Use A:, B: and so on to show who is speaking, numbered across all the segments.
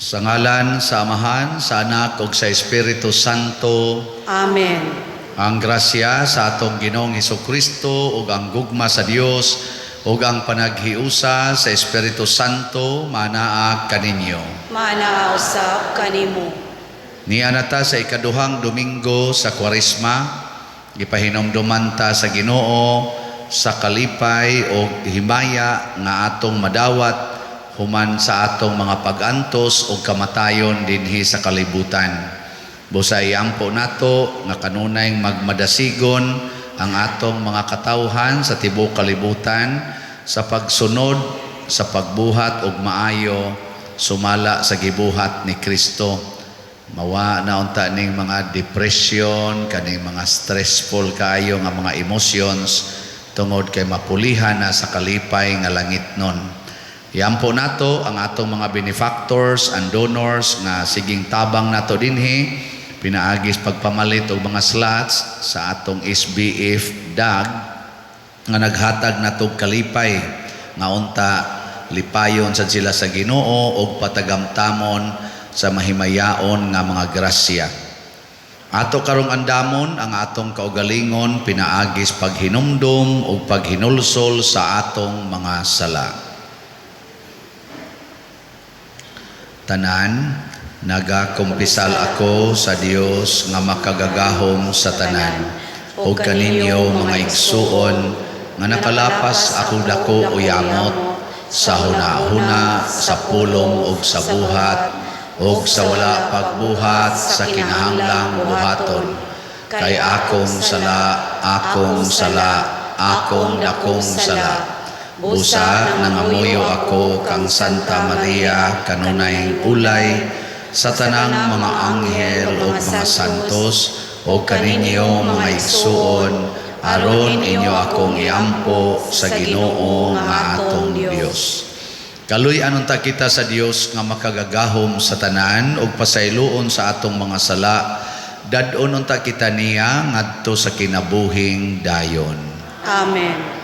A: Sa ngalan sa Amahan, sa Anak ug sa Espiritu Santo.
B: Amen.
A: Ang grasya sa atong Ginoong Hesukristo ug ang gugma sa Dios ug ang panaghiusa sa Espiritu Santo manaa kaninyo.
B: Maanaa usab kanimo.
A: Nia na ta sa ikaduhang Domingo sa Kwaresma, gipahinomduman ta sa Ginoo sa kalipay ug himaya nga atong madawat human sa atong mga pag-antos ug kamatayon dinhi sa kalibutan. Busa iampo nato nga kanunay magmadasigon ang atong mga katawhan sa tibuok kalibutan sa pagsunod sa pagbuhat og maayo sumala sa gibuhat ni Kristo. Mawa na unta ning mga depression, kaning mga stressful kaayo nga mga emotions tungod kay mapulihan na sa kalipay nga langitnon. Iampo nato ang atong mga benefactors and donors nga siging tabang nato dinhi pinaagis pagpamalit og mga slots sa atong SBF DAG nga naghatag nato og kalipay nga unta lipayon sad sila sa Ginoo og patagamtamon sa mahimayaon nga mga grasya. Ato karong andamon ang atong kaugalingon pinaagis paghinumdum ug paghinulsol sa atong mga sala. Tanan, nagakumpisal ako sa Dios nga makagagahom sa tanan ug kaninyo mga igsuon nga nakalapas akong dako o yamot sa hunahuna, sa pulong ug sa buhat ug sa wala pagbuhat sa kinahanglang buhaton. Kay akong sala, akong sala, akong dakong sala. Busa nangamuyo ako kang Santa Maria kanunay ulay sa tanang mga anghel ug mga santos ug kaninyo mga igsuon aron inyo akong iampo sa Ginoo nga atong Dios. Kaluy-an unta kita sa Dios nga makagagahom sa tanan ug pasayloon sa atong mga sala. Dad-on unta kita niya ngadto sa kinabuhing dayon.
B: Amen.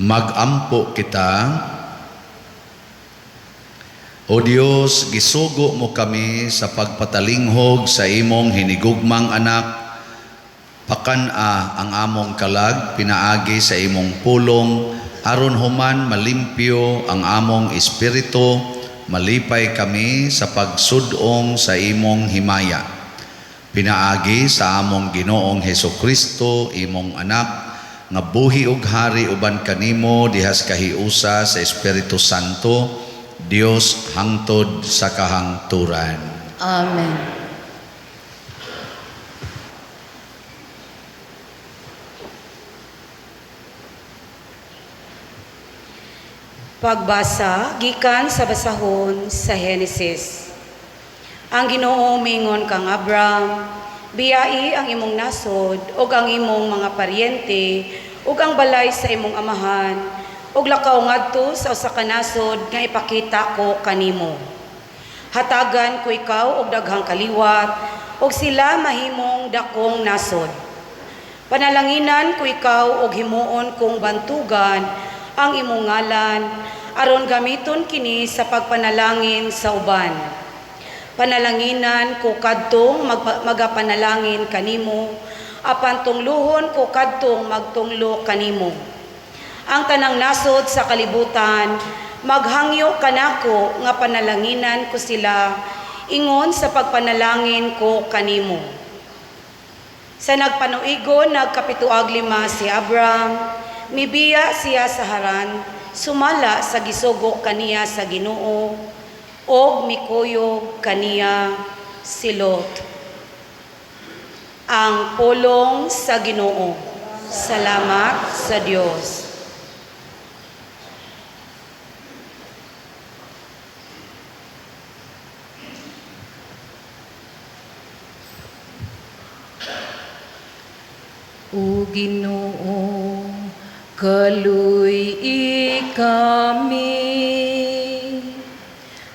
A: Magampo kita. O Dios, gisugo mo kami sa pagpatalinghog sa imong hinigugmang anak. Pakan-a ang among kalag pinaagi sa imong pulong, aron human malimpyo ang among espiritu, malipay kami sa pagsudong sa imong himaya. Pinaagi sa among Ginoong Hesukristo, imong anak, nga buhi ug hari uban kanimo dihas kahiusa sa Espiritu Santo, Dios hangtod sa kahangturan.
B: Amen. Pagbasa gikan sa basahon sa Henesis. Ang Ginoo mingon kang Abram, biyai ang imong nasod ug ang imong mga paryente ug ang balay sa imong amahan ug lakaw ngadto sa usa ka nasod nga ipakita ko kanimo. Hatagan ko ikaw og daghang kaliwat ug sila mahimong dakong nasod. Panalanginan ko ikaw og himuon kong bantugan ang imong ngalan aron gamiton kini sa pagpanalangin sa uban. Panalanginan ko kadtong magapanalangin kanimo, apan tungluhon ko kadtong magtunglo kanimo. Ang tanang nasod sa kalibutan maghangyo kanako nga panalanginan ko sila ingon sa pagpanalangin ko kanimo. Sa nagpanuigon, nagkapituag 5 si Abram, mibiya siya sa Haran, sumala sa gisugo kaniya sa Ginoo, og mikuyog kaniya si Lot. Ang pulong sa Ginoo. Salamat sa Dios.
C: O Ginoo, kaluy-i kami.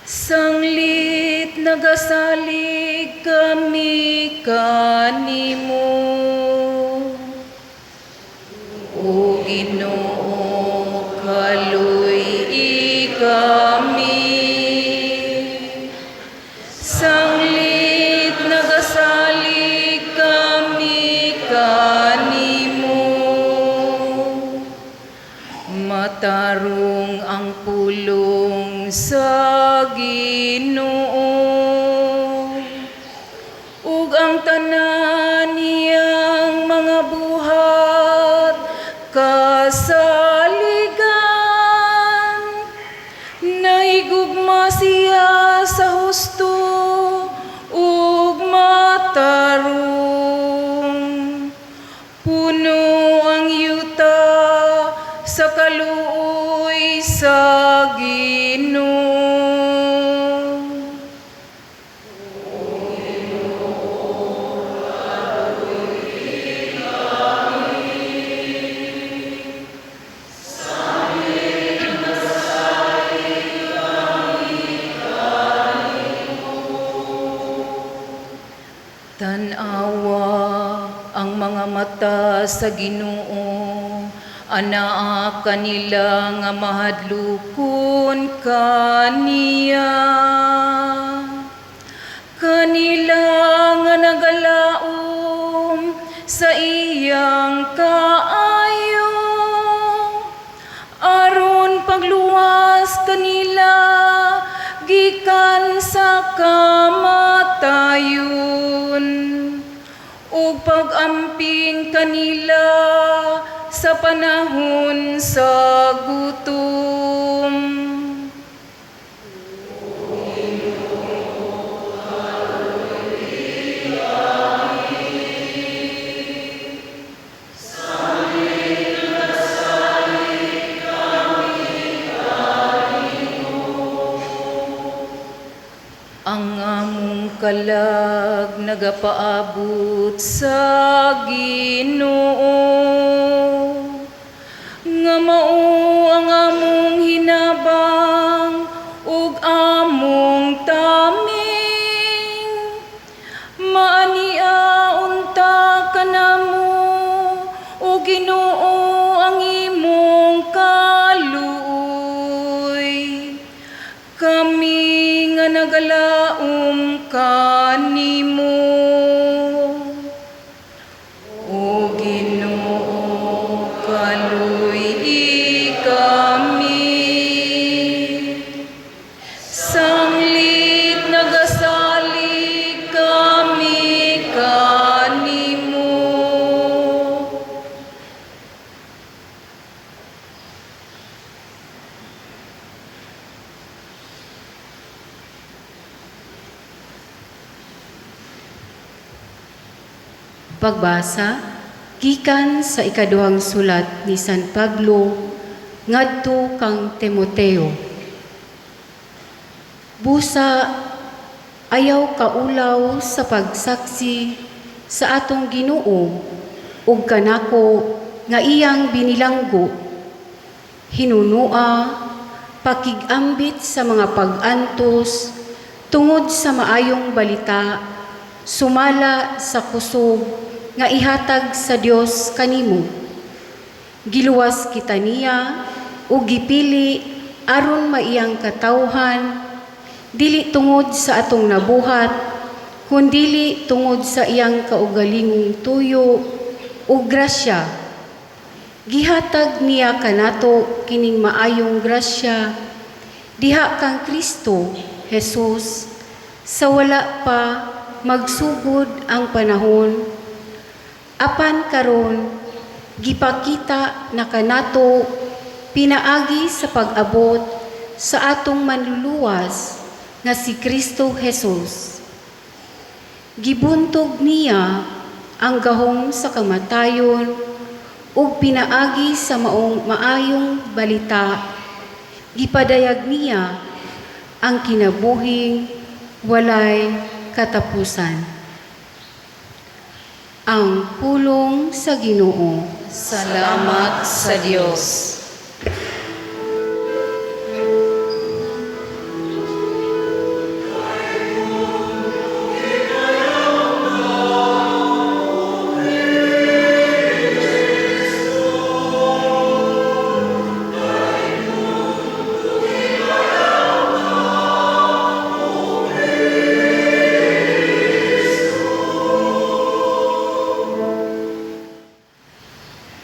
C: Sanglit nagasalig kami kanimo. O Ginoo, kaluy-i kami. Sanglit nagasalig kami kanimo. Matarong ang pulong sa Ginoo, ug ang tanan niyang mga buhat kasaligan. Naigugma siya sa husto ug matarong. Puno ang yuta sa kaluoy sa Ginoo. Tan-awa ang mga mata sa Ginoo, anaa kanila nga mahadlukon kaniya. Kanila nga nagalaom sa iyang kaayo, aron pagluwas kanila gikan sa kamatayon, ug pag-amping kanila sa panahon sa gutom. Ang among kalag nagapaabot sa Ginoo, nga mao ang among hinabang ug among taming. Maania unta kanamo, o Ginoo, ang imong kaluoy. Kami nga nagalaom kanimo. O Ginoo, kaluy-i kami. Sanglit nagasalig kami kanimo.
D: Pagbasa gikan sa ikaduhang sulat ni San Pablo ngadto kang Timoteo. Busa ayaw kaulaw sa pagsaksi sa atong Ginoo ug kanako nga iyang binilanggo. Hinunua pakigambit sa mga pag-antos tungod sa maayong balita, sumala sa kusog nga ihatag sa Dios kanimo. Giluwas kita niya ug gipili aron maiyang katawhan, dili tungod sa atong nabuhat, kundili tungod sa iyang kaugalingong tuyo ug grasya. Gihatag niya kanato kining maayong grasya diha kang Kristo Jesus sa wala pa magsugod ang panahon, apan karon gipakita na kanato pinaagi sa pag-abot sa atong Manluluwas nga si Kristo Jesus. Gibuntog niya ang gahom sa kamatayon ug pinaagi sa maong maayong balita gipadayag niya ang kinabuhing walay katapusan. Ang pulong sa Ginoo.
B: Salamat sa Dios.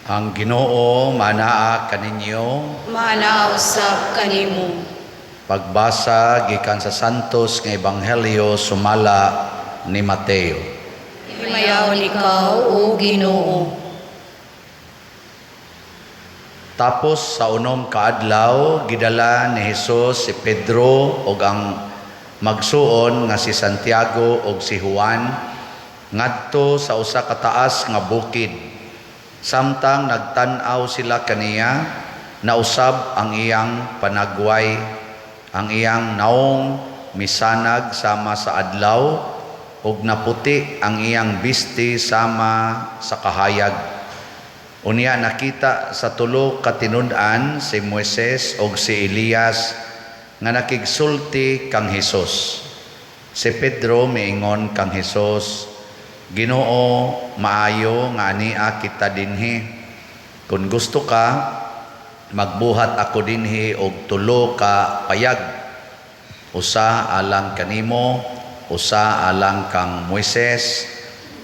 A: Ang Ginoo manaa kaninyo.
B: Maanaa usab kanimo.
A: Pagbasa gikan sa Santos nga Ebanghelyo sumala ni Mateo.
B: Himayaon ikaw, O Ginoo.
A: Tapos sa unom kaadlaw gidala ni Hesus si Pedro ug ang magsuon nga si Santiago ug si Juan ngadto sa usa ka taas nga bukid. Samtang nagtan-aw sila kaniya, nausab ang iyang panagway, ang iyang naong misanag sama sa adlaw, ug naputi ang iyang bisti sama sa kahayag. Unya nakita sa tulo ka tinun-an si Moises ug si Elias nga nakigsulti kang Hesus. Si Pedro miingon kang Hesus, "Ginoo, maayo nga ania kita dinhi. Kung gusto ka, magbuhat ako dinhi og tulo ka payag. Usa alang kanimo, usa alang kang Moises,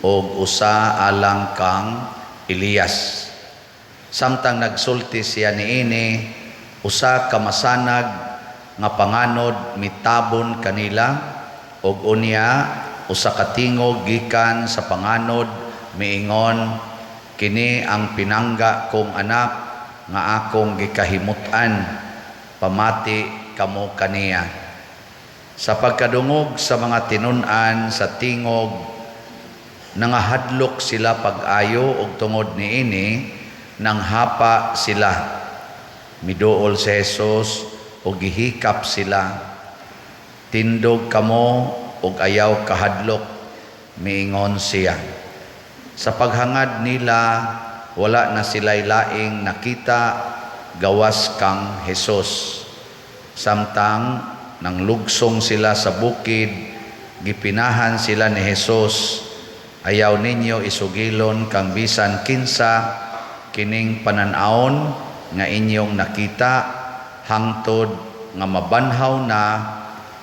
A: ug usa alang kang Elias." Samtang nagsulti siya niini, usa ka masanag nga panganod mitabon kanila, ug unya usa ka tingog gikan sa panganod miingon, "Kini ang pinangga kong anak nga akong gikahimut-an, pamati kamo kaniya." Sa pagkadungog sa mga tinun-an sa tingog, nangahadlok sila pag-ayo, ug tungod niini nanghapa sila. Miduol si Jesus ug gihikap sila. "Tindog kamo ug ayaw kahadlok," miingon siya. Sa paghangad nila, wala na sila'y laing nakita gawas kang Jesus. Samtang nanglugsong sila sa bukid, gipinahan sila ni Jesus, "Ayaw ninyo isugilon kang bisan kinsa kining panan-awon nga inyong nakita hangtod nga mabanhaw na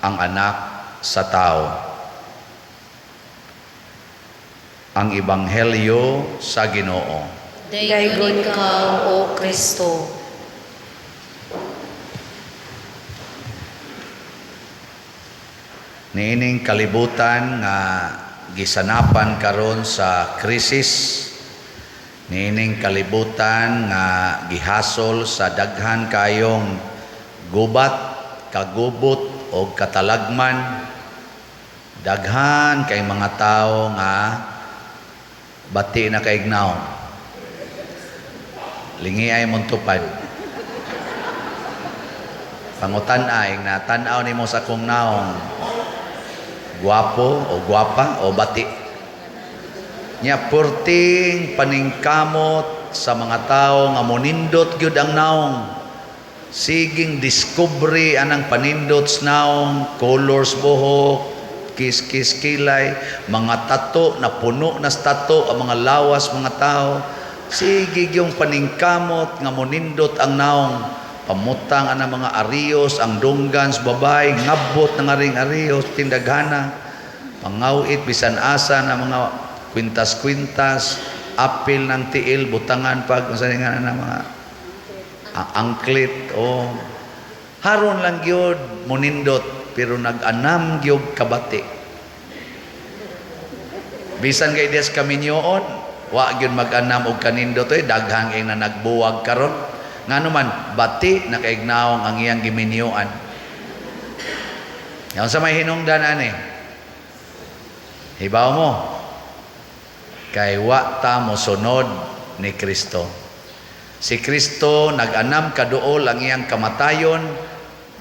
A: ang Anak sa Tao." Ang Ebanghelyo sa Ginoo.
B: Daygon ikaw, O Kristo.
A: Niining kalibutan nga gisanapan karon sa krisis, niining kalibutan nga gihasol sa daghan kayong gubat, kagubot o katalagman, daghan kay mga tao nga bati na kaignaw. Lingi ay mong tupad. Pangutan-ay na tan-aw nimo sa akong naong, guwapo o guwapa o bati. Nya purting paningkamot sa mga tao nga monindot gyud ang naong. Siging discovery anang panindot sa naong, colors buhok, kiss-kiss kilay, mga tato na puno na sa tato ang mga lawas mga tao. Sige yung paningkamot nga monindot ang naong. Pamutang ana mga ariyos, ang dunggan sa babay, ngabot na nga ring ariyos, tindaghana. Pangawit bisan asa na mga kwintas-kwintas, apil ng tiil, butangan pag unsa nga na mga angklit o haron lang gyud munindot pero nag-anam gyud kabati. Bisan kay des kaminyoon, wa gyud mag-anam og kanindot oy, daghang ing na nagbuwag karon. Ngano man bati nakaignaong ang iyang giminyoan. Yan sa may hinungdan ani. Hibaw mo kay wa ta mosunod ni Kristo. Si Kristo nag-anam kaduol ang iyang kamatayon,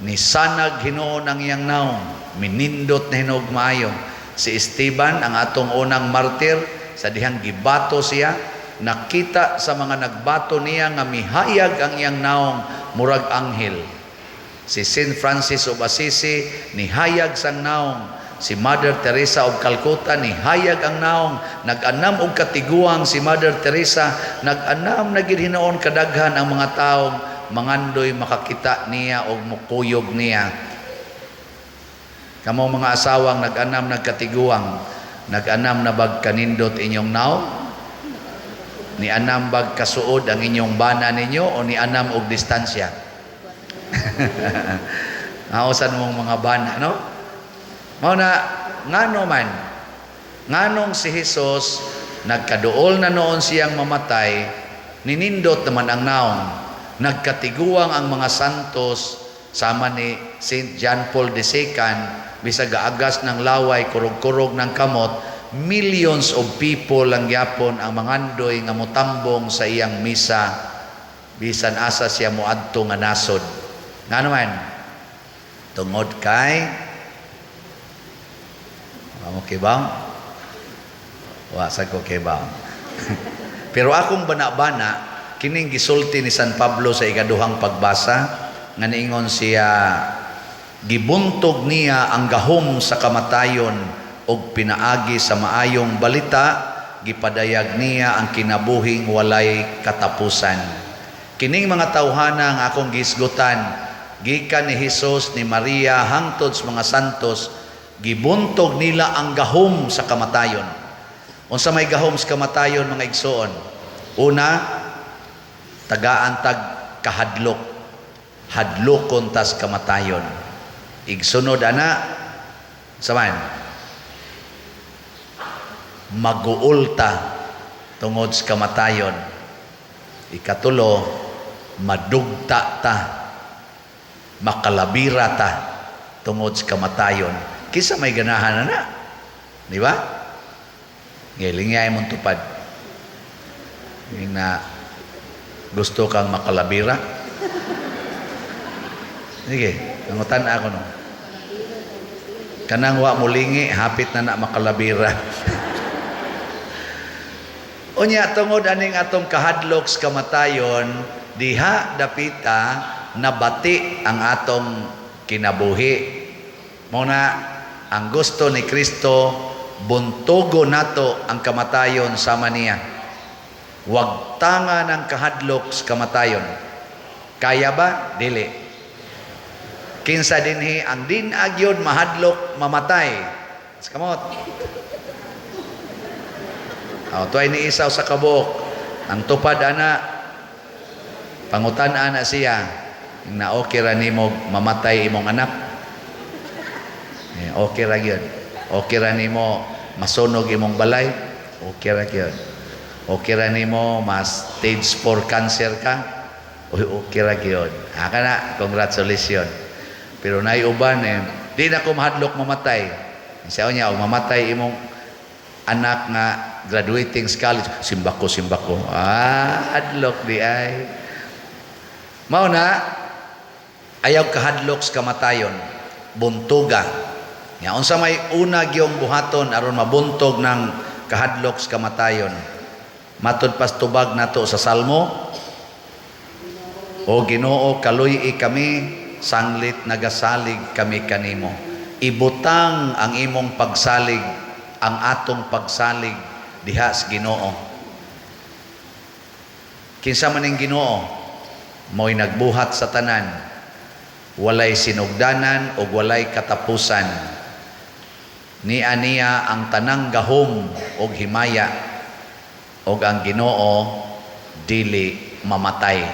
A: ni sanag hinuon ang iyang naong, minindot na hinuog maayo. Si Esteban, ang atong unang martir, sa dihang gibato siya, nakita sa mga nagbato niya nga mihayag ang iyang naong murag anghel. Si Saint Francis of Assisi nihayag sang naong. Si Mother Teresa of Calcutta nihayag ang naong. Nag-anam og katiguang si Mother Teresa, nag-anam na gid hinuon kadaghan ang mga taong mangandoy makakita niya og mukuyog niya. Kamo mga asawang nag-anam nagkatiguang, nag-anam na bag kanindot inyong naong? Ni anam bag kasuod ang inyong bana ninyo o ni anam og distansya? Nausan mong mga bana, no? Mao na ngano man, nganong si Jesus nagkaduol na noon siyang mamatay, ninindot naman ang naong. Nagkatiguang ang mga santos sama ni Saint John Paul II, bisag gaagas ng laway, kurog-kurog ng kamot, millions of people lang gyapon ang mangandoy nga motambong sa iyang misa bisan asa siya moadto nga nasod. Ngano man? Tungod kay mo kibaw? Wa sa ko kibaw. Pero akong bana-bana kining gisulti ni San Pablo sa ikaduhang pagbasa nga niingon siya, gibuntog niya ang gahom sa kamatayon og pinaagi sa maayong balita gipadayag niya ang kinabuhing walay katapusan. Kining mga tawhana nga akong gihisgutan gikan ni Hesus, ni Maria hangtod sa mga santos, gibuntog nila ang gahom sa kamatayon. Unsa may gahom sa kamatayon, mga igsoon? Una, tagaan tag kahadlok, hadlokon tas kamatayon. Igsunod ana saman maguulta tungod sa kamatayon. Ikatulo, madugta ta, makalabira ta tungod sa kamatayon. Kinsa may ganahan na? Di ba? Ngilingay mong tupad. Yung na gusto kang makalabira. Sige, nangutan ako no. Kanang wa mulingi, hapit na na makalabira. Unya, tungod aning atong kahadlok sa kamatayon, diha dapita nabati ang atong kinabuhi. Mao na ang gusto ni Kristo, buntogo nato ang kamatayon sama niya. Wag tanga ng kahadlok sa kamatayon. Kaya ba? Dili. Kinsa dinhi ang din agyod mahadlok mamatay? Sa kamot. Oh, tuay ni isaw sa kabuok. Ang tupad ana, pangutan ana siya, na okay ra nimo mamatay imong anak. Eh, okay ra gyud. Okay ra nimo masunog imong balay. Okay ra gyud. Okay ra nimo mas stage 4 cancer ka. Uy, okay ra gyud. Ha kana, congratulations. Pero naay uban eh, di na ko mahadlok mamatay. Siya niya, og mamatay imong anak nga graduating sa college, simbako, simbako. Ah, hadlok di ay. Mao na, ayaw kahadlok sa kamatayon, buntuga. Ya, unsa may una gyung buhaton aron mabuntog ng kahadlok sa kamatayon? Matud pas tubag nato sa Salmo, O Ginoo, kaluy-i kami, sanglit nagasalig kami kanimo. Ibutang ang imong pagsalig, ang atong pagsalig diha sa Ginoo. Kinsa man ning Ginoo? Mo'y nagbuhat sa tanan, walay sinugdanan ug walay katapusan. Nia niya ang tanang gahom ug himaya, ug ang Ginoo dili mamatay.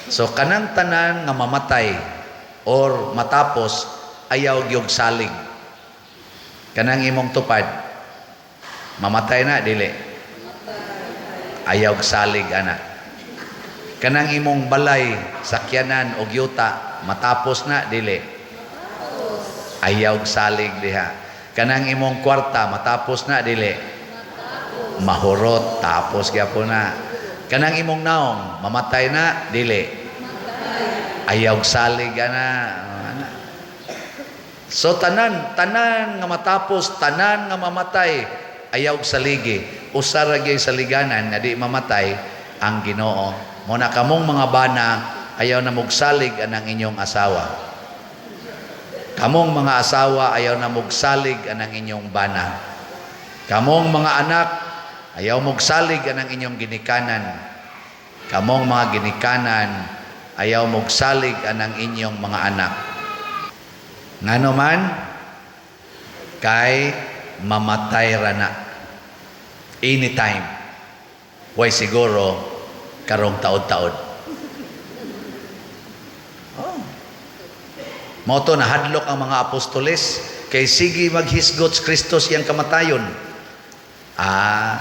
A: So kanang tanan nga mamatay or matapos, ayaw gyud salig. Kanang imong tupad, mamatay na, dili? Ayaw salig ana. Kanang imong balay, sakyanan og yuta, matapos na, dili? Ayaw salig diha. Kanang imong kwarta, matapos na, dili? Mahurot, tapos gyapon na. Kanang imong naong, mamatay na, dili? Ayaw salig ana. Ana. So tanan, tanan nga matapos, tanan nga mamatay, ayaw saligi. Usa ra gyud saliganan nga di mamatay, ang Ginoo. Mo na kamong mga bana, ayaw na mugsalig anang inyong asawa. Kamong mga asawa, ayaw na mugsalig anang inyong bana. Kamong mga anak, ayaw mugsalig anang inyong ginikanan. Kamong mga ginikanan, ayaw mugsalig anang inyong mga anak. Ngano man, kay mamatay ra na. Anytime. Way siguro karong taod-taod. Oh. Mao to nahadlok ang mga apostoles kay sige maghisgot si Kristo siyang kamatayon.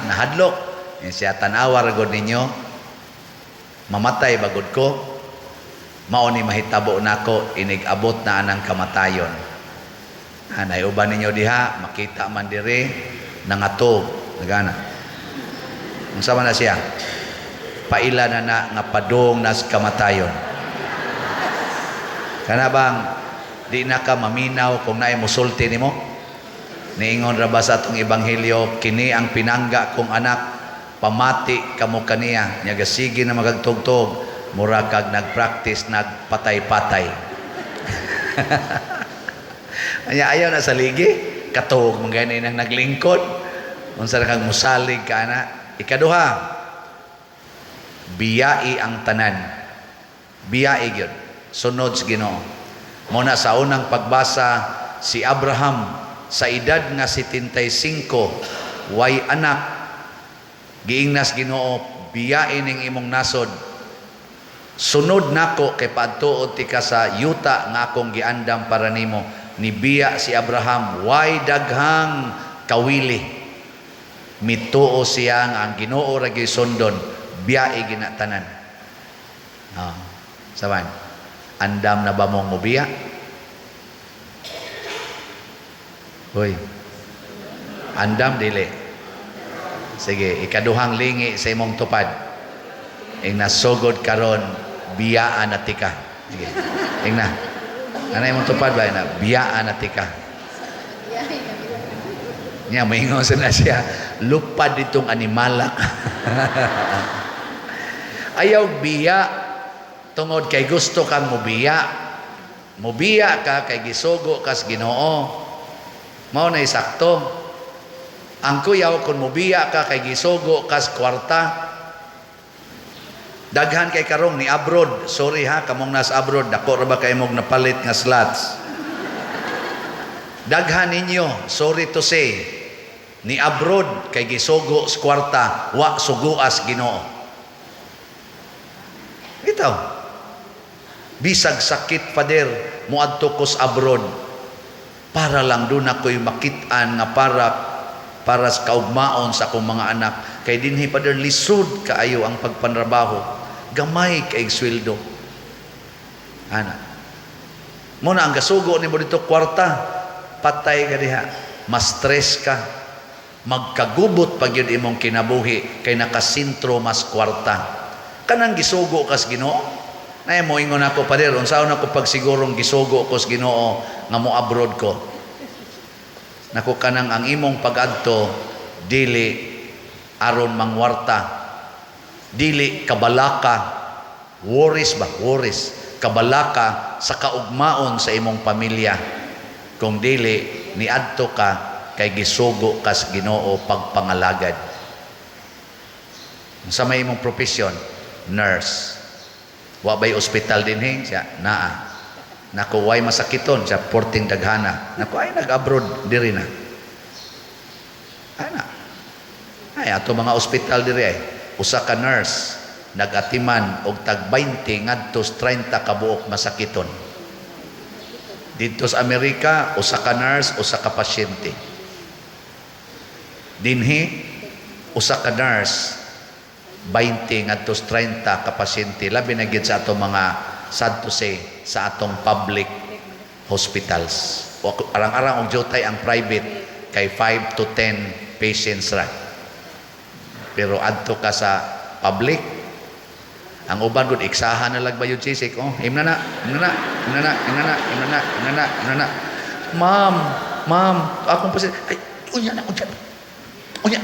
A: Nahadlok. Yan siya, tan-awa ra gud ninyo. Mamatay bagod ko. Mao ni mahitabo nako inig-abot na anang kamatayon. Nay uban ninyo diha, makita man diri nangatog, nagana. Unsa man na siya? Paila na na nga padung nas kamatayon. Kana bang di na ka maminaw kung naay musulti nimo? Niingon ra ba sa atong ebanghelyo, kini ang pinangga kong anak, pamati kamo kaniya. Nya gasige na magagtugtog, mura kag nagpractice nagpatay-patay. Anya ayaw na sa ligi, katog man gani nang naglingkod. Unsa ra kang musalig ka ana? Ikaduha, biyai ang tanan. Biyai gyud. Sunod sa Ginoo. Mo na sa unang pagbasa, si Abraham sa edad nga 75, way anak, giingnas Ginoo, biyai ning imong nasod. Sunod nako kay paadtuon tika sa yuta nga akong giandam para nimo. Nibiya si Abraham, way daghang kawili. Mituo siya nga ang Ginoo ra gyud sundon, biyai ginatanan. Saban, andam na ba mong mubiya? Hoy. Andam dili. Sige, ikaduhang lingi sa imong tupad. Ing nasugod karon, biyaan na tika. Sige. Ing na. Ano imong tupad ba na? Biyaan na tika. Nya maingon sa na siya, lupad itong animalak. Ayaw biya tungod kay gusto kang mubiya. Mubiya ka kay gisugo kas Ginoo. Mao na sakto. Ang kuyaw kung mubiya ka kay gisugo kas kwarta. Daghan kay karong ni abroad. Sorry ha, kamong nas abroad, dako ra ba kay mog napalit nga slots. Daghan ninyo, sorry to say, ni abroad kay gisugo sa kwarta, wa suguas Ginoo. Ito. Bisag sakit, Father, muadto kos abroad para lang doon ako'y makit-an nga para sa kaugmaon sa akong mga anak. Kay dinhi, Father, lisod kaayo ang pagpanrabaho. Gamay kay sweldo. Ana. Muna ang gasugo nimo dito kwarta, patay ka diha. Mas stress ka. Magkagubot pag yun imong kinabuhi kay nakasintro mas kwarta. Kanang gisugo kas Ginoo. Nay mo ingon ako, Father, unsaon ako pagsigurong gisugo ko sa Ginoo nga mo abroad ko? Nako, kanang ang imong pag-adto dili aron mangwarta, dili kabalaka, worries ba? Worries. Kabalaka sa kaugmaon sa imong pamilya. Kung dili niadto ka kay gisugo kas Ginoo pagpangalagad. Sa may imong profession, nurse. Wa bay ospital dinhi siya? Naa. Nako, way masakiton siya? Porting daghana. Nako, ay nag-abroad diri na. Ana. Ay, ato mga ospital diri ay usa ka nurse nagatiman og tag 20 ngadto 30 ka buok masakiton. Didto sa Amerika, usa ka nurse, usa ka pasyente. Dinhi, usa ka nurse, 20 ngadto 30 ka pasyente, labi na gid sa ato mga, sad to say, sa atong public hospitals. O arang-arang og jutay ang private kay 5 to 10 patients ra. Pero adto ka sa public, ang uban gud iksahan na lag bayod sisik. Oh, imna na, imna na, imna na, imna na, imna na, imna na, imna na. Ma'am, ma'am, akong pasyente. Ay, unya na, unya. Unya.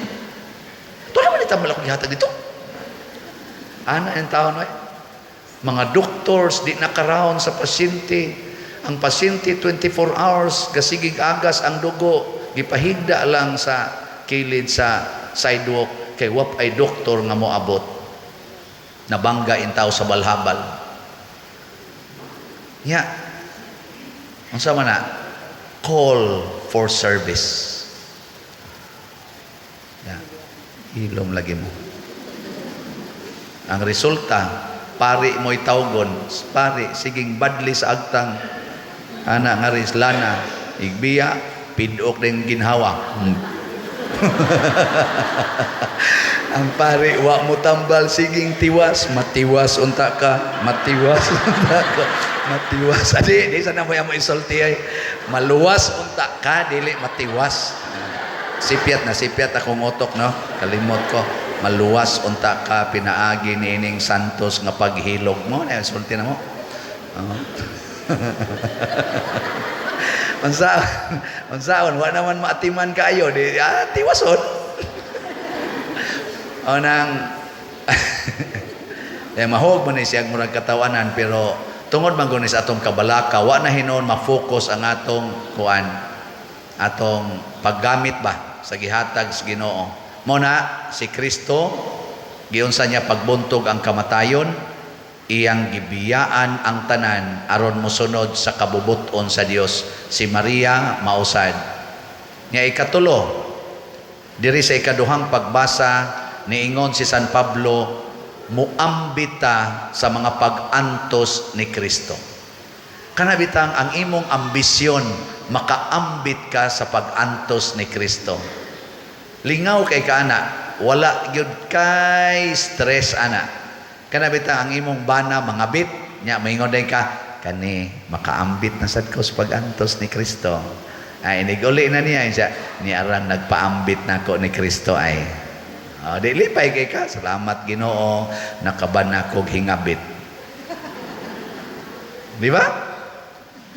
A: Ito naman itamal akong gihatag dito. Ana ang tao no, eh. Mga doctors di nakaraon sa pasyente. Ang pasyente 24 hours gasigig agas ang dugo, gipahigda lang sa kilid sa sidewalk kay wap ay doktor nga moabot. Nabangga in tao sa balhabal. Nya. Unsa man na? Call for service. Ya. Hilom lagi mo. Ang resulta, pari mo'y tawgon, pari, siging badli sa agtang, ana nga ris lana, igbiya, pidok din ginhawa. Ang pari, wa mo tambal, siging tiwas, matiwas unta ka, matiwas unta ka, matiwas. Adi, di sana mo mo isulti ay, maluwas unta ka, dili matiwas. Sipyat na, sipyat akong utok, no? Kalimot ko. Maluwas unta ka, pinaagi niining santos nga paghilog mo. Na, sulti na mo. Oh. Unsaon, unsaon, wa naman maatiman kaayo, di, tiwason. O nang, eh, mahog man ni siya murag katawanan, pero tungod man gud ni sa atong kabalaka, wa na hinuon ma-focus ang atong kuan, atong paggamit ba sa gihatag sa Ginoo. Mo na si Kristo giunsa niya pagbuntog ang kamatayon, iyang gibiyaan ang tanan aron mosunod sa kabubut-on sa Dios. Si Maria mausad. Nya ikatulo, diri sa ikaduhang pagbasa niingon si San Pablo, muambita sa mga pag-antos ni Kristo. Kanabitang ang imong ambisyon, makaambit ka sa pag-antos ni Kristo. Lingaw kay ka ana, wala gyud kay stress ana. Kanabitang ang imong bana mangabit, nya maingon din ka, kani makaambit na sad ko sa pag-antos ni Kristo. Ay iniguli na niya siya, ni arang nagpaambit nako ni Kristo ay. Oh, di lipay kay ka, salamat Ginoo, nakaban na kog hingabit. Di ba?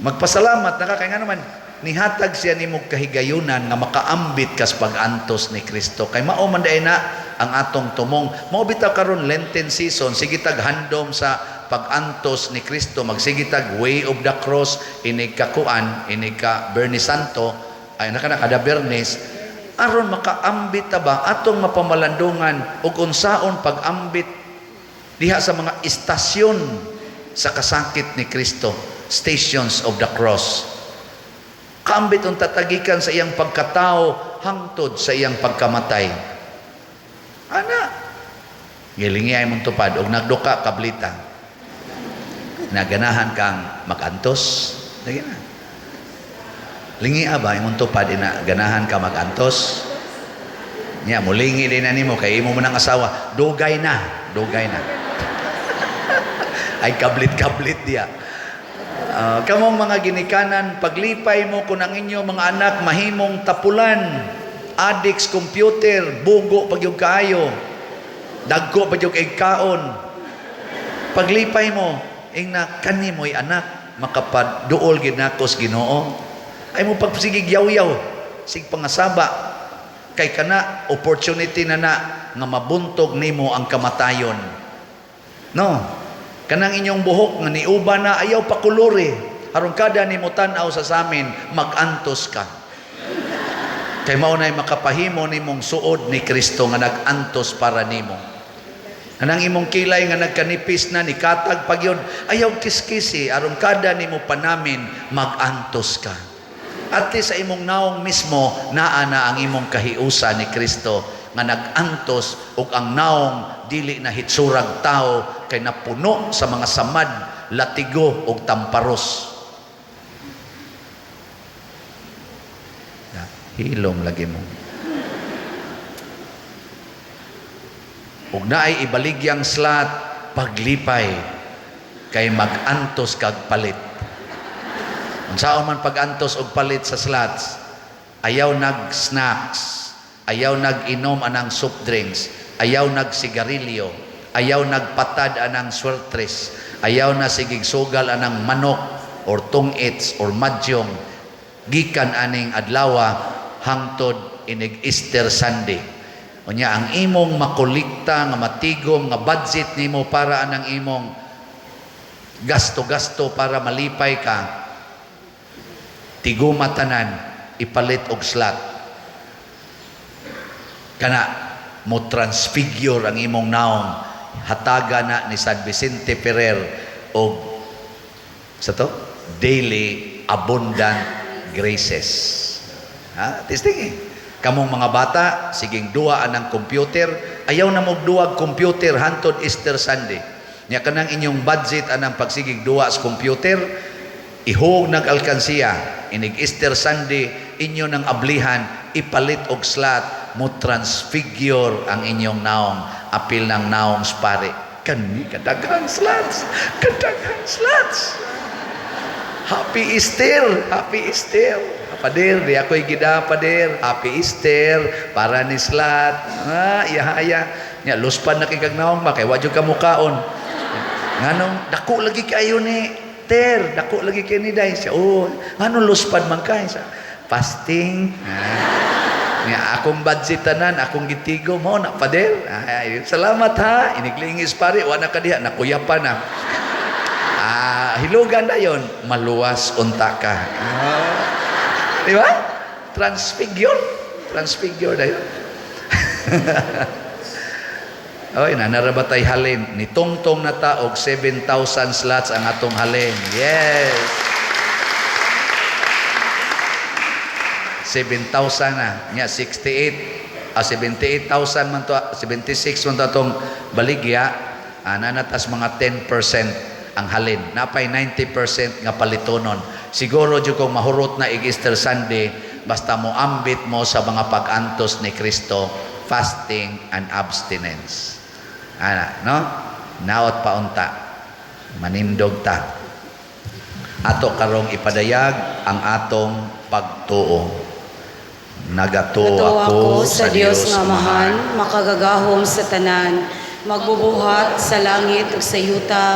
A: Magpasalamat na ka kay ngano man nihatag siya nimo kahigayunan nga makaambit kas pag-antos ni Kristo. Kay mao man diay na ang atong tumong. Mao bitaw karon Lenten season, sige tag handom sa pag-antos ni Kristo, magsige tag Way of the Cross, inig ka kuan, inig ka Bernis Santo, ay naka na kada Bernis, aron makaambit ta ba atong mapamalandungan ug unsaon pag-ambit diha sa mga istasyon sa kasakit ni Kristo, stations of the cross. Kaambit ang tatagikan sa iyang pagkatao hangtod sa iyang pagkamatay. Ana, gilingi ay mong tupad og nagduka kablita. Naganahan kang magantos. Lagi na. Lingi ba imong tupad ina ganahan ka magantos? Nya mulingi din na nimo kay imo man ang asawa. Dugay na, dugay na. Ay kablit-kablit diya. Kamong mga ginikanan, paglipay mo kung ang inyo mga anak mahimong tapulan, addicts computer, bugo pag yung kaayo, dagko pag yung kaon. Paglipay mo, ingna kani mo'y anak, makapaduol gid nako sa Ginoo. Ay mo pagsigig yaw-yaw, sig pangasaba, kay kana opportunity na na nga mabuntog nimo ang kamatayon. No. Kanang inyong buhok nga niuba na ayaw pakulori. Aron kada nimo tan-aw sa samin, magantos ka. Kay mao nay makapahimo nimong suod ni Kristo nga nag-antos para nimo. Anang imong kilay nga nagkanipis na nikatag pagyud, ayaw kiskisi aron kada nimo panamin magantos ka. At least sa imong naong mismo naa na ang imong kahiusa ni Kristo nga nag-antos ug ang naong dili na hitsurag tao kay napuno sa mga samad, latigo ug tamparos. Hilom lagi mo. Ug naay ibaligyang slat, paglipay kay mag-antos kag palit. Unsaon man pag-antos og palit sa slots, ayaw nag-snacks, ayaw nag-inom anang soft drinks, ayaw nag-sigarilyo, ayaw nagpatad anang swertres, ayaw na sigig sugal anang manok or tungits or madyong, gikan aning adlawa hangtod inig Easter Sunday. Unya ang imong makolekta nga matigom nga budget nimo para anang imong gasto-gasto para malipay ka, tiguma tanan ipalit og slot. Kana mo transfigure ang imong naong, hataga na ni San Vicente Ferrer og sa to daily abundant graces. Ha, testing eh. Kamong mga bata, siging duwa anang computer, ayaw na mog duwag computer hantod Easter Sunday. Nya kanang inyong budget anang pagsigig duwa sa computer, ihog nag-alkansiya, inig Easter Sunday, inyo nang ablihan, ipalit og slot, mo transfigure ang inyong naong, apil ng naong spare. Kani kadaghang slots, kadaghang slots. Happy Easter, Happy Easter. Pader, di ako'y gida, pader. Happy Easter, para ni slat. Ah, iya, iya. Nya, luspan na kay kag naong ba, kay wa jud ka mukaon. Nganong, dako lagi kayo ni Ter, dako lagi kayo ni Day. Siya, oh, nganong luspad man kay? Siya, fasting. Ah. Nya, akong budget tanan, akong gitigo mo na, pader. Ay, salamat ha. Iniglingis pare, wa na ka diha, nakuya pa na. Ah, hilugan na yon, maluwas unta ka. Ah. Di ba? Transfigure. Transfigure na yun. Oy, nanarabatay halin. Nitungtong na ta og 7,000 slots ang atong halin. Yes! 7,000 na. Nya, 68, 78,000 man to, 76 man to atong baligya. Nanatas mga 10% ang halin. Napay 90% nga palitonon. Siguro jud kung mahurot na ig Easter Sunday, basta mo ambit mo sa mga pag-antos ni Kristo, fasting and abstinence. Ana, no? Naot paunta. Manindog ta. Ato karong ipadayag ang atong pagtuo. Nagatuo
B: Nagatuo
A: ako
B: sa Dios nga Amahan, makagagahom sa tanan, magbubuhat sa langit ug sa yuta,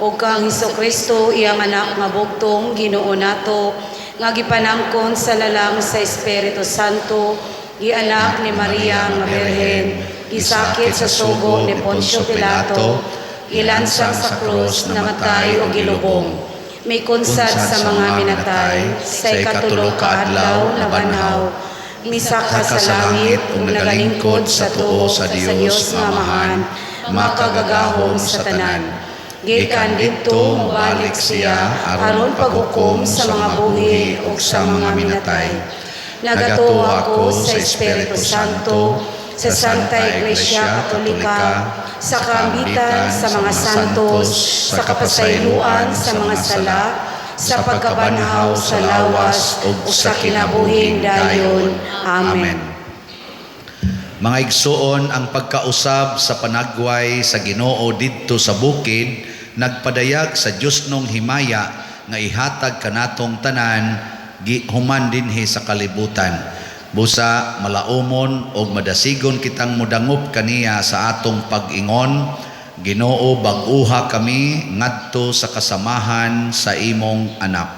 B: ug kang Hesukristo iyang anak nga bugtong Ginoo nato, nga gipanangkon sa lalang sa Espiritu Santo, gianak ni Maria nga Birhen, gisakit sa sugo ni Poncio Pilato, gilansang sa krus, namatay ug gilubong. Mikonsad sa mga minatay, sa ikatulo ka adlaw nabanhaw, misaka sa langit ug nagalingkod sa tuo sa Dios nga Amahan, makagagahom sa tanan. Gikan didto mobalik siya aron paghukom sa mga buhi ug sa mga minatay. Nagatuo ako sa Espiritu Santo, sa Santa Iglesia Katolika, sa kaambitan sa mga santos, sa kapasayloan sa mga sala, sa pagkabanhaw sa lawas ug sa kinabuhing dayon. Amen.
A: Mga igsuon, ang pagkausab sa panagway sa Ginoo didto sa bukid nagpadayag sa Dios nung himaya nga ihatag kanatong tanan human dinhi sa kalibutan. Busa malaumon og madasigon kitang modangop kaniya sa atong pag-ingon, Ginoo, bag-uha kami ngadto sa kasamahan sa imong anak.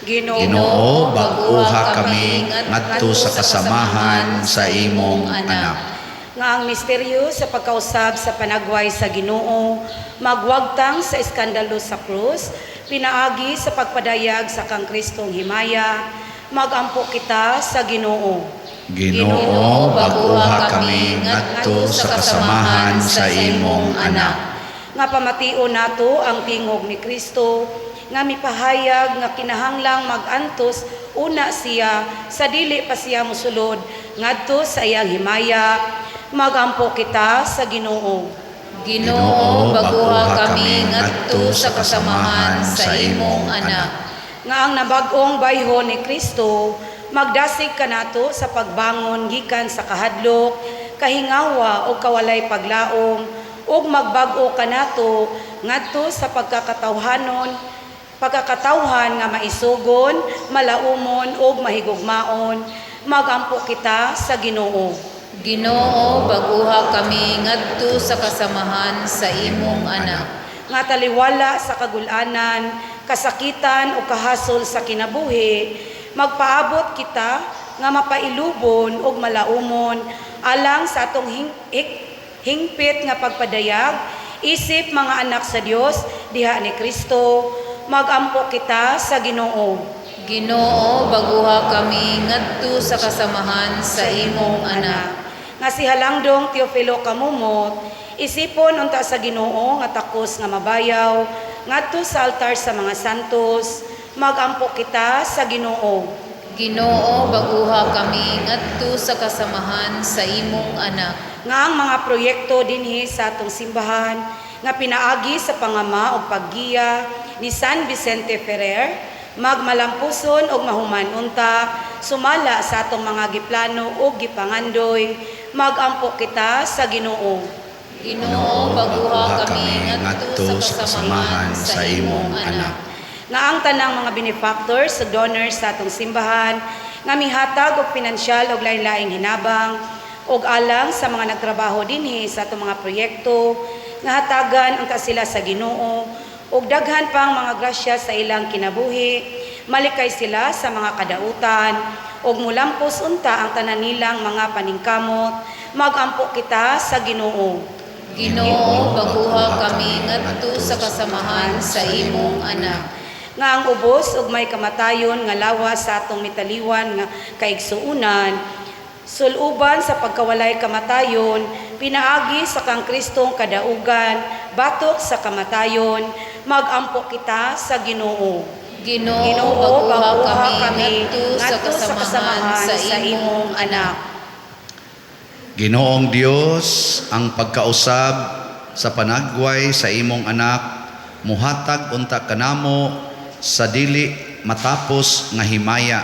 B: Ginoo,
A: Ginoo, bag-uha kami ngadto sa kasamahan sa imong anak.
B: Nga ang misteryo sa pagkausab sa panagway sa Ginoo magwagtang sa iskandalo sa krus, pinaagi sa pagpadayag sa kang Kristong himaya, magampo kita sa Ginoo.
A: Ginoo, bag-uha kami ngadto sa kasamahan sa imong anak.
B: Nga pamation nato ang tingog ni Kristo nga mipahayag nga kinahanglang magantos una siya sa dili pa siya mosulod ngadto sa iyang himaya, magampo kita sa Ginoo.
C: Ginoo, bag-uha kami ngadto sa kasamahan sa imong anak.
B: Nga ang nabag-ong bayhon ni Kristo magdasig kanato sa pagbangon gikan sa kahadlok, kahingawa o kawalay paglaom, ug magbag-o kanato ngadto sa pagkakatawhan nga maisugon, malaumon ug mahigugmaon, magampo kita sa Ginoo.
C: Ginoo, bag-uha kami ngadto sa kasamahan sa imong anak.
B: Nga taliwala sa kagulanan, kasakitan o kahasol sa kinabuhi, magpaabot kita nga mapailubon ug malaumon alang sa atong hingpit nga pagpadayag isip mga anak sa Dios diha ni Kristo, magampo kita sa Ginoo.
C: Ginoo, bag-uha kami ngadto sa kasamahan sa imong anak.
B: Nga si Halangdong Teofilo Camomot isipon unta sa Ginoo nga takos nga mabayaw ngadto sa altar sa mga santos, magampo kita sa Ginoo.
C: Ginoo, bag-uha kami ngadto sa kasamahan sa imong anak.
B: Nga ang mga proyekto dinhi sa atong simbahan nga pinaagi sa pangama og paggiya ni San Vicente Ferrer magmalampuson og mahuman unta sumala sa atong mga giplano ug gipangandoy, magampo kita sa Ginoo.
C: Ginoo, bag-uha kami ngadto sa kasamahan sa imong anak.
B: Nga ang tanang mga benefactors ug donors sa atong simbahan nga mihatag og pinansyal og lain-laing hinabang og alang sa mga nagtrabaho dinhi sa atong mga proyekto, nga hatagan unta sila sa Ginoo og daghan pang mga grasya sa ilang kinabuhi, malikay sila sa mga kadautan ug mulampos unta ang tanan nilang mga paningkamot, magampo kita sa Ginoo.
C: Ginoo, bag-uha kami ngadto sa kasamahan sa imong anak.
B: Nga ang ubos ug may kamatayon nga lawas sa atong mitaliwan nga kaigsuonan suluban sa pagkawalay kamatayon pinaagi sa kang Kristong kadaugan batok sa kamatayon, magampo kita sa Ginoo.
C: Ginoo, bag-uha kami ngadto sa kasamahan sa imong anak.
A: Ginoong Dios, ang pagkausab sa panagway sa imong anak muhatag unta kanamo sa dili matapos nga himaya.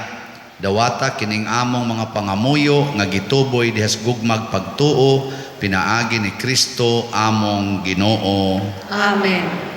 A: Dawata kining among mga pangamuyo nga gituboy dihas gugmag pagtuo pinaagi ni Kristo among Ginoo.
B: Amen.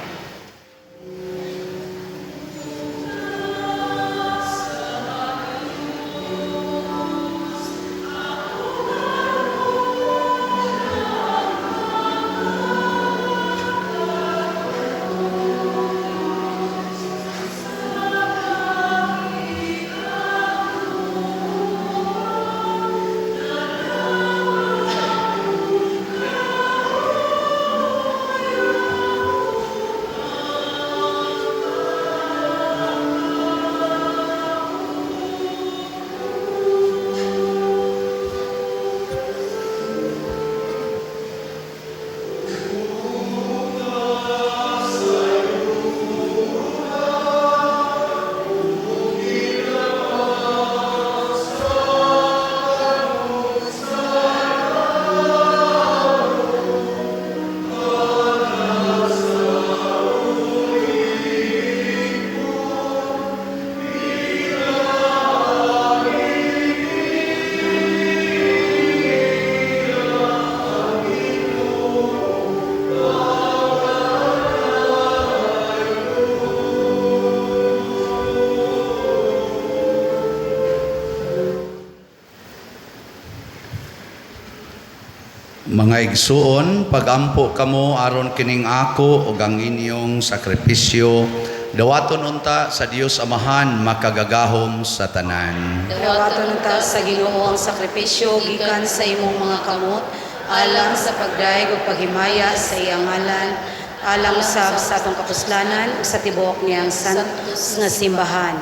A: Mga igsuon, pagampo kamo aron kining ako ug ang inyong sakripisyo dawaton unta sa Dios Amahan makagagahom sa tanan.
B: Dawaton unta sa Ginoo ang sakripisyo gikan sa imong mga kamot alang sa pagdayeg ug paghimaya sa iyang ngalan, alang usab sa atong kapuslanan ug sa tibuok niyang santos nga simbahan.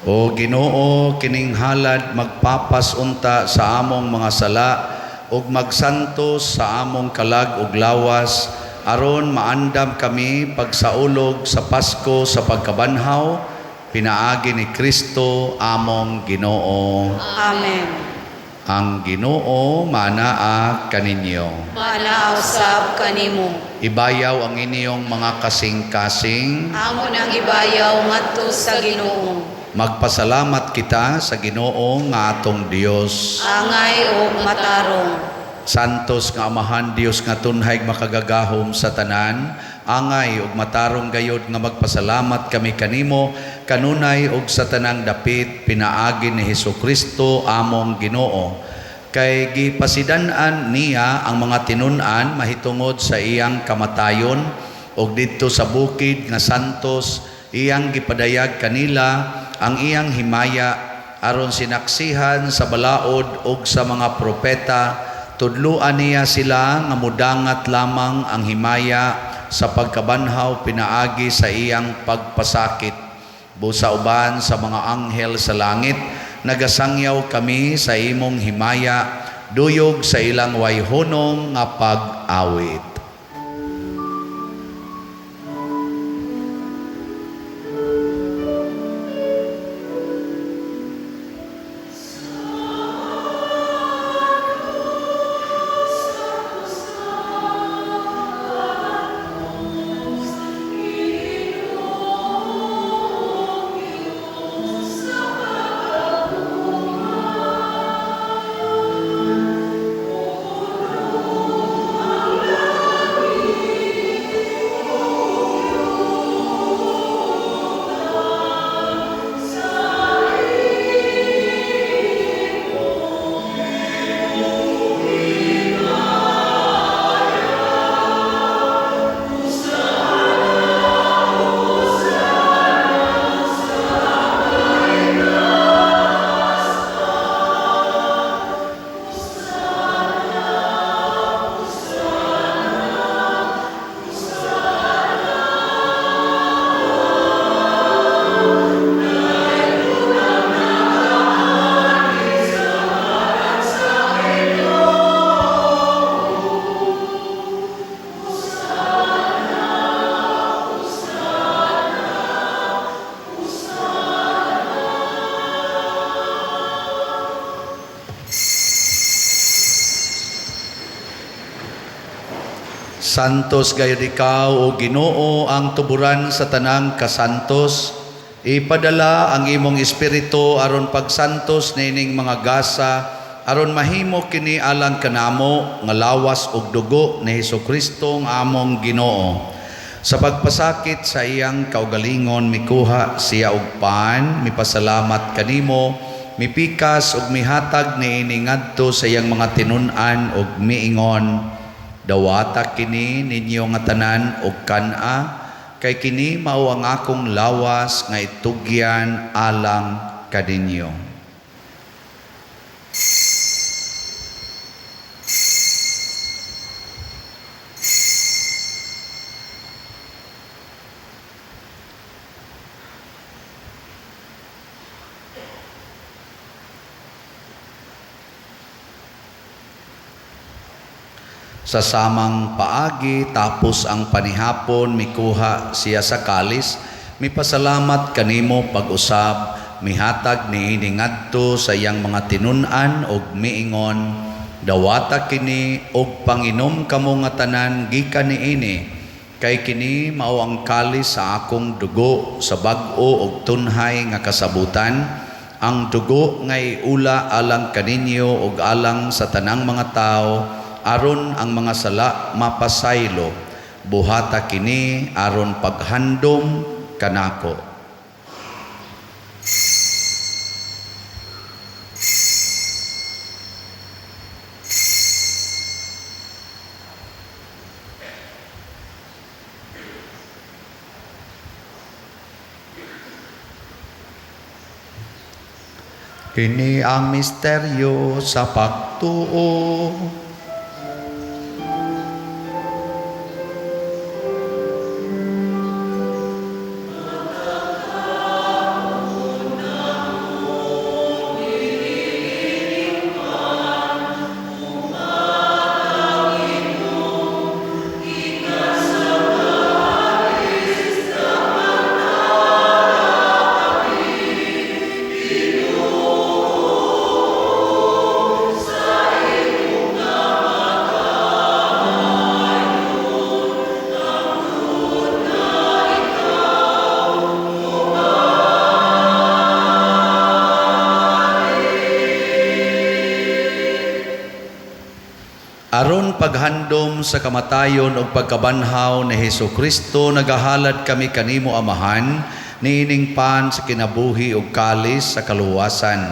A: O Ginoo, kining halad magpapas-unta sa among mga sala ug magsantos sa among kalag ug lawas aron maandam kami pagsaulog sa Pasko sa pagkabanhaw pinaagi ni Kristo among Ginoo.
B: Amen.
A: Ang Ginoo manaa kaninyo.
B: Maanaa usab kanimo.
A: Ibayaw ang inyong mga kasing-kasing.
B: Amo nang ibayaw ngadto sa Ginoo.
A: Magpasalamat kita sa Ginoo nga atong Dios.
B: Angay og matarong.
A: Santos nga Amahan, Dios nga tunhay makagagahom sa tanan, angay ug matarong gayod nga magpasalamat kami kanimo kanunay ug sa tanang dapit pinaagi ni Hesukristo among Ginoo. Kay gipasidan-an niya ang mga tinun-an mahitungod sa iyang kamatayon ug didto sa bukid nga santos iyang gipadayag kanila ang iyang himaya aron sinaksihan sa balaod ug sa mga propeta. Tudluan niya sila nga mudangat lamang ang himaya sa pagkabanhaw pinaagi sa iyang pagpasakit. Busa uban sa mga anghel sa langit, nagasangyaw kami sa imong himaya, duyog sa ilang wayhunong nga pag-awit. Santos gayud ikaw, o Ginoo, ang tuburan sa tanang kasantos. Ipadala ang imong espiritu aron pagsantos niining mga gasa, aron mahimo kini alang kanamo nga lawas ug dugo ni Hesukristo nga among Ginoo. Sa pagpasakit sa iyang kaugalingon mikuha siya og pan, mipasalamat kanimo, mipikas ug mihatag niini ngadto sa iyang mga tinun-an ug miingon, dawata kini ninyo nga tanan og kan-a, kay kini mao ang akong lawas nga itugyan alang kaninyo. Sa samang paagi, tapos ang panihapon, mikuha siya sa kalis, mipasalamat kanimo pag-usab, mihatag niini ngadto sa iyang mga tinun-an og miingon, dawata kini og panginom kamo nga tanan gikan niini, kay kini mao ang kalis sa akong dugo sa bag-o og tunhay nga kasabutan, ang dugo nga iula alang kaninyo og alang sa tanang mga tawo, aron ang mga sala mapasaylo. Buhata kini aron paghandom kanako. Kini ang misteryo sa pagtuo. Aron paghandom sa kamatayon ug pagkabanhaw ni Hesus Kristo, nagahalad kami kanimo, Amahan, niining pan sa kinabuhi ug kalis sa kaluwasan.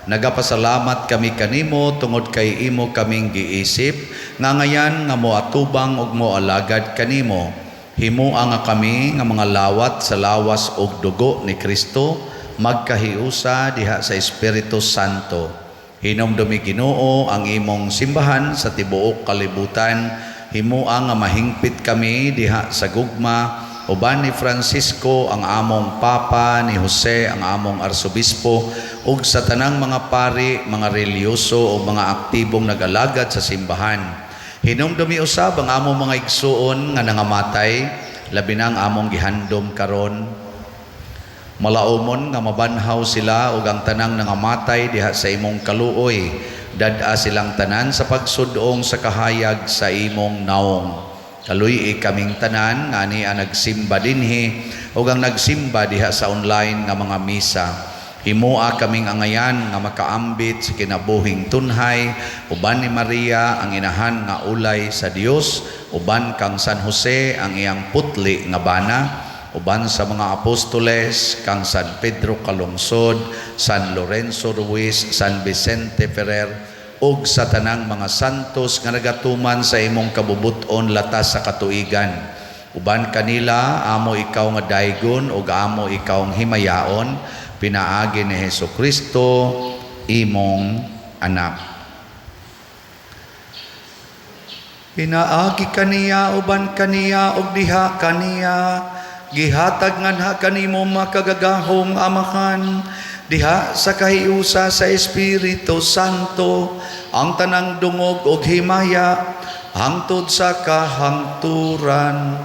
A: Nagapasalamat kami kanimo tungod kay imo kaming giisip nga ngayan nga moatubang ug moalagad kanimo. Himoa nga kami nga mga lawat sa lawas ug dugo ni Kristo magkahiusa diha sa Espiritu Santo. Hinumdumi, Ginoo, ang imong simbahan sa tibuok kalibutan. Himoa nga mahingpit kami diha sa gugma uban ni Francisco ang among Papa, ni Jose ang among Arsobispo, ug sa tanang mga pari, mga relihiyoso ug mga aktibong nag-alagad sa simbahan. Hinumdumi usab ang among mga igsuon nga nangamatay, labi na ang among gihandom karon. Malaumon nga mabanhaw sila ug ang tanang nangamatay diha sa imong kaluoy. Dad-a silang tanan sa pagsudong sa kahayag sa imong naong. Kaluy-i kaming tanan nga ani ang nagsimba dinhi ug ang nagsimba diha sa online nga mga misa. Himoa kaming angayan nga makaambit sa kinabuhing tunhay uban ni Maria ang inahan nga ulay sa Dios, uban kang San Jose ang iyang putli nga bana, uban sa mga apostoles kang San Pedro Calungsod, San Lorenzo Ruiz, San Vicente Ferrer, ug sa tanang mga santos nga nagatuman sa imong kabubuton latas sa katuigan. Uban kanila amo ikaw nga daygon ug amo ikaw himayaon pinaagi ni Hesus Kristo imong anak. Pinaagi kaniya, uban kaniya ug diha kaniya, gihatag nganha kanimo, makagagahom Amahan, diha sa kahiusa sa Espiritu Santo, ang tanang dungog ug himaya hangtod sa kahangturan.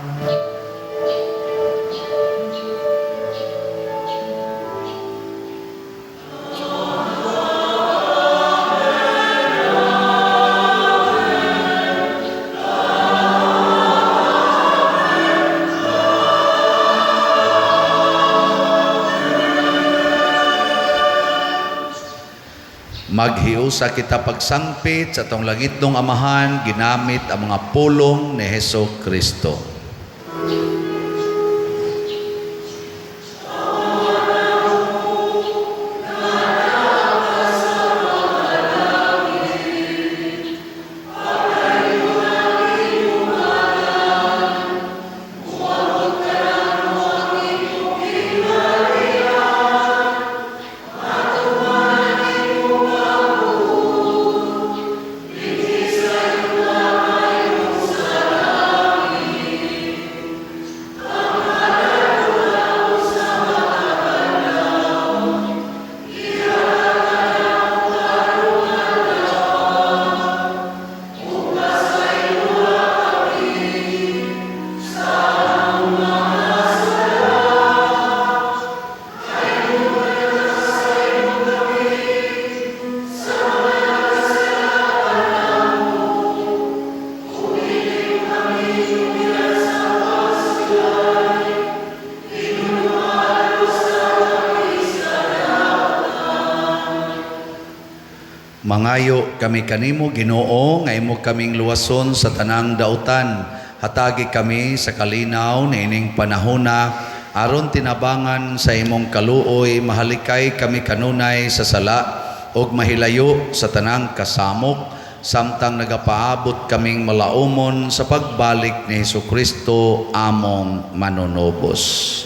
A: Maghiusa kita pagsangpit sa atong langitnong Amahan ginamit ang mga pulong ni Heso Kristo. Mangayo kami kanimo, Ginoo, nga imo kaming luwason sa tanang dautan. Hatagi kami sa kalinaw niining panahona aron tinabangan sa imong kaluoy mahalikay kami kanunay sa sala ug mahilayo sa tanang kasamok samtang nagapaabot kaming malaumon sa pagbalik ni Hesus Kristo among manunubos.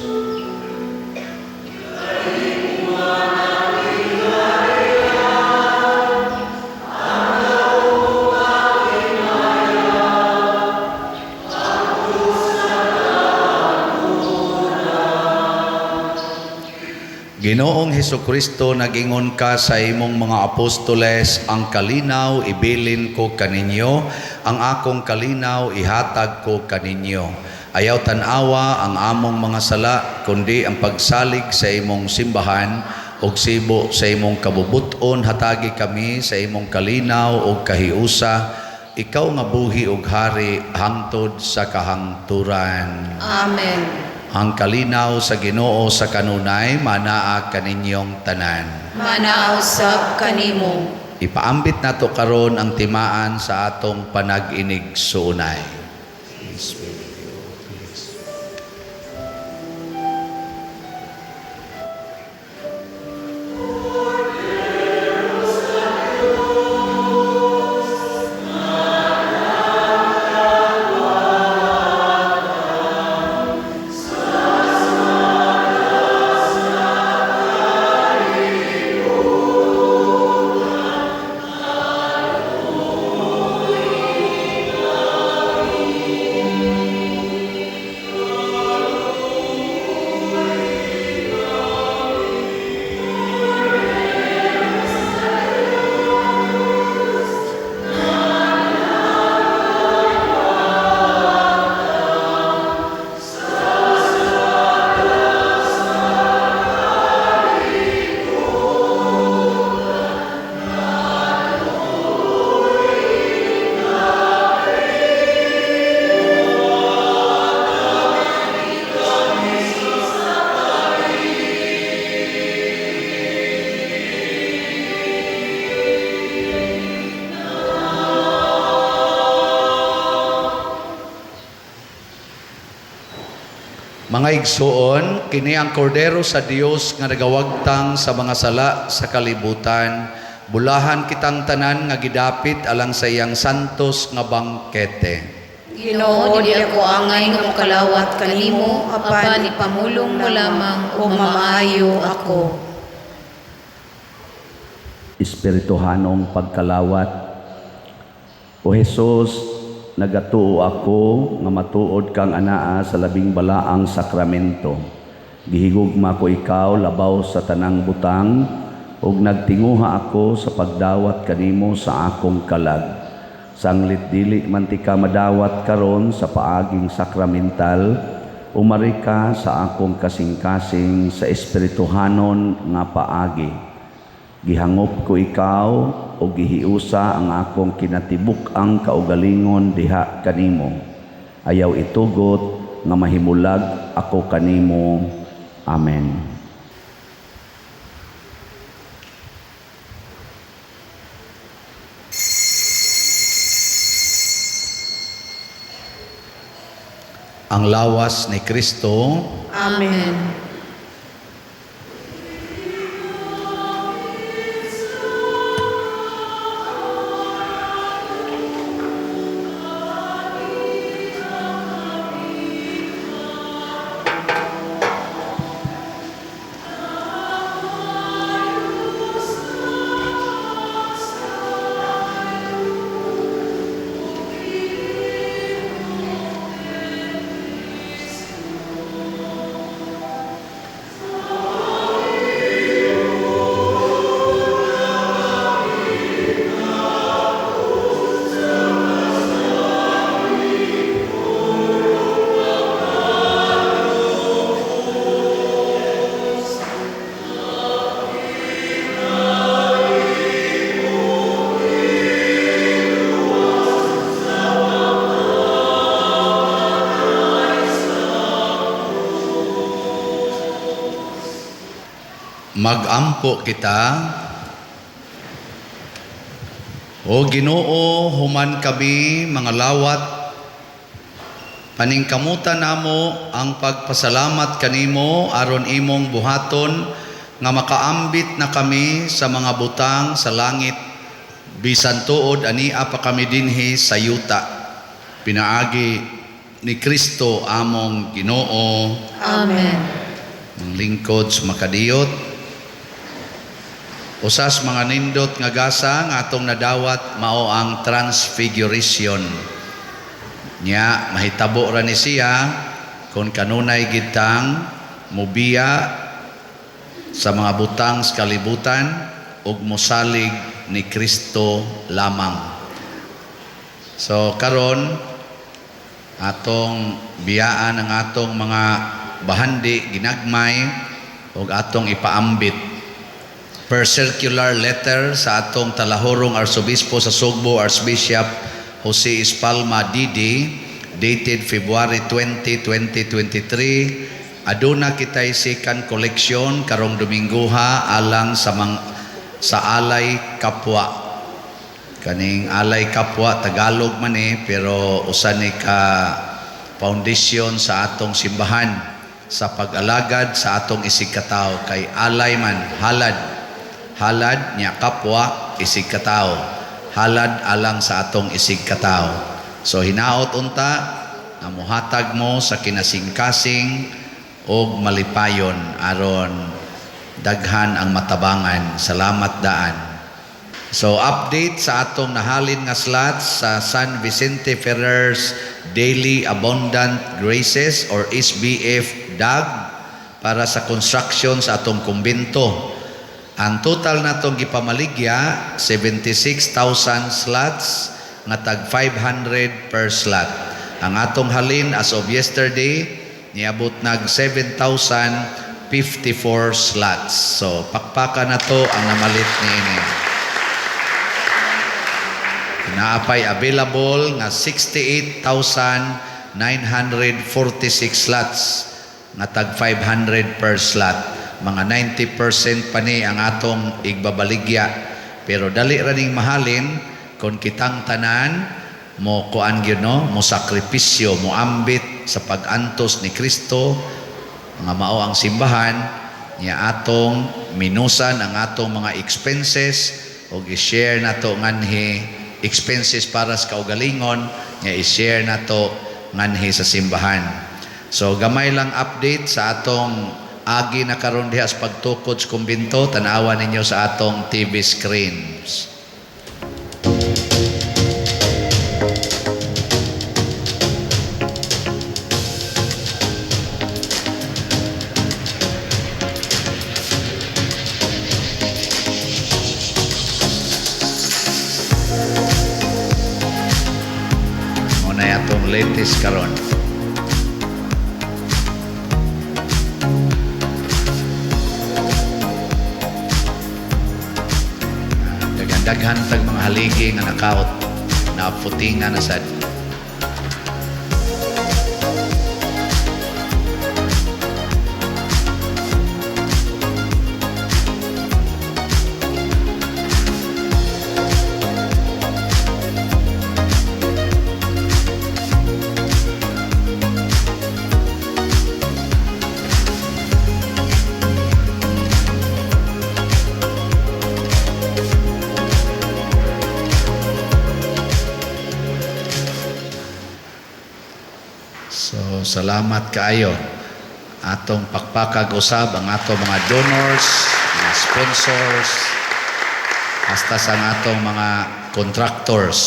A: Ginoong Hesukristo, nagingon ka sa imong mga apostoles, "Ang kalinaw ibilin ko kaninyo, ang akong kalinaw ihatag ko kaninyo." Ayaw tan-awa ang among mga sala, kundi ang pagsalig sa imong simbahan, ug sibo sa imong kabubuton hatagi kami sa imong kalinaw ug kahiusa, ikaw nga buhi ug hari hangtod sa kahangturan.
C: Amen.
A: Ang kalinaw sa Ginoo sa kanunay manaa kaninyong tanan.
C: Manaa usab kanimo.
A: Ipaambit nato karon ang timaan sa atong panag-inigsuonay. Peace be with you. Peace. Mga igsuon, kini ang kordero sa Dios nga nagawagtang sa mga sala sa kalibutan. Bulahan kitang tanan nga gidapit alang sa iyang santos nga bangkete.
C: Ginoo, dili ako angay nga mokalawat kanimo, apan ipamulong mo lamang ug mamaayo ako.
A: Espirituhanong pagkalawat. O Hesus, nagatuo ako nga matuod kang anaa sa labing balaang sakramento. Gihigugma ko ikaw labaw sa tanang butang ug nagtinguha ako sa pagdawat kanimo sa akong kalag. Sanglit dili man tika madawat karon sa paaging sakramental, umari ka sa akong kasing-kasing sa espirituhanon nga paagi. Gihangop ko ikaw o gihiusa ang akong kinatibuk-ang kaugalingon diha kanimo. Ayaw itugot nga mahimulag ako kanimo. Amen. Ang lawas ni Kristo.
B: Amen.
A: Magampo kita. O Ginoo, human kami mga lawat, paningkamutan namo ang pagpasalamat kanimo aron imong buhaton nga makaambit na kami sa mga butang sa langit, bisan tuod ania pa kami dinhi sa yuta. Pinaagi ni Kristo among Ginoo.
C: Amen.
A: Ang lingkod sa makadiyot. Usas mga nindot nga gasa nga atong nadawat mao ang transfiguration. Nya mahitabo ra ni siya kung kanunay gitang mubiya sa mga butang sa kalibutan ug mosalig ni Kristo lamang. So karon atong biyaan ang atong mga bahandi ginagmay ug atong ipaambit per circular letter sa atong talahurong Arsobispo sa Sugbo, Archbishop Jose Espalma DD, dated February 20, 2023. Aduna kitay second collection karong Dominggoha alang sa alay kapwa. Kaning Alay Kapwa, Tagalog man eh, pero usa ni ka foundation sa atong simbahan sa pag-alagad sa atong isigkatao, kay alay man halad, halad nya kapwa isigkatao, halad alang sa atong isigkatao. So hinaot unta nga mohatag mo sa kinasingkasing og malipayon aron daghan ang matabangan. Salamat daan. So update sa atong nahalin nga slots sa San Vicente Ferrer's Daily Abundant Graces or SBF DAG para sa construction sa atong kumbento. Ang total natong gipamaligya 76,000 slots nga tag 500 per slot. Ang atong halin as of yesterday niabot nag 7,054 slots. So pakpaka na to ang namalit niini. Naapay available nga 68,946 slots nga tag 500 per slot. Mga 90% pa ni ang atong igbabaligya. Pero dali ra ning mahalin kung kitang tanan mo kuan gyud, no, mo sakripisyo, mo ambit sa pag-antos ni Kristo nga mao ang simbahan niya. Atong minusan ang atong mga expenses og i-share nato nganhi expenses para sa kaugalingon nga i-share nato nganhi sa simbahan. So gamay lang update sa atong agi na karon diha sa pagtukod sa kumbento. Tan-awa ninyo sa atong TV screens. Mao na atong latest karon. Daghan-daghan tag mga haligi nga nakaot na putingan na sad. So salamat kaayo. Atong pakpakag usab ang atong mga donors, mga sponsors, hasta sa atong mga contractors.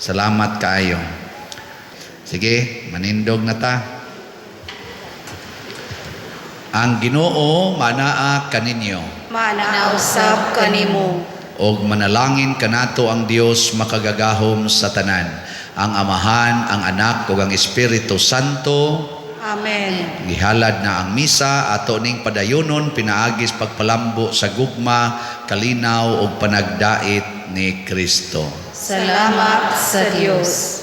A: Salamat kaayo. Sige, manindog na ta. Ang Ginoo manaa kaninyo.
B: Maanaa usab kanimo.
A: Og manalangin kanato ang Dios makagagahom sa tanan, ang Amahan, ang Anak ug ang Espiritu Santo.
B: Amen.
A: Gihalad na ang misa, ato ning padayonon pinaagis pagpalambo sa gugma, kalinaw ug panagdait ni Kristo.
C: Salamat sa Dios.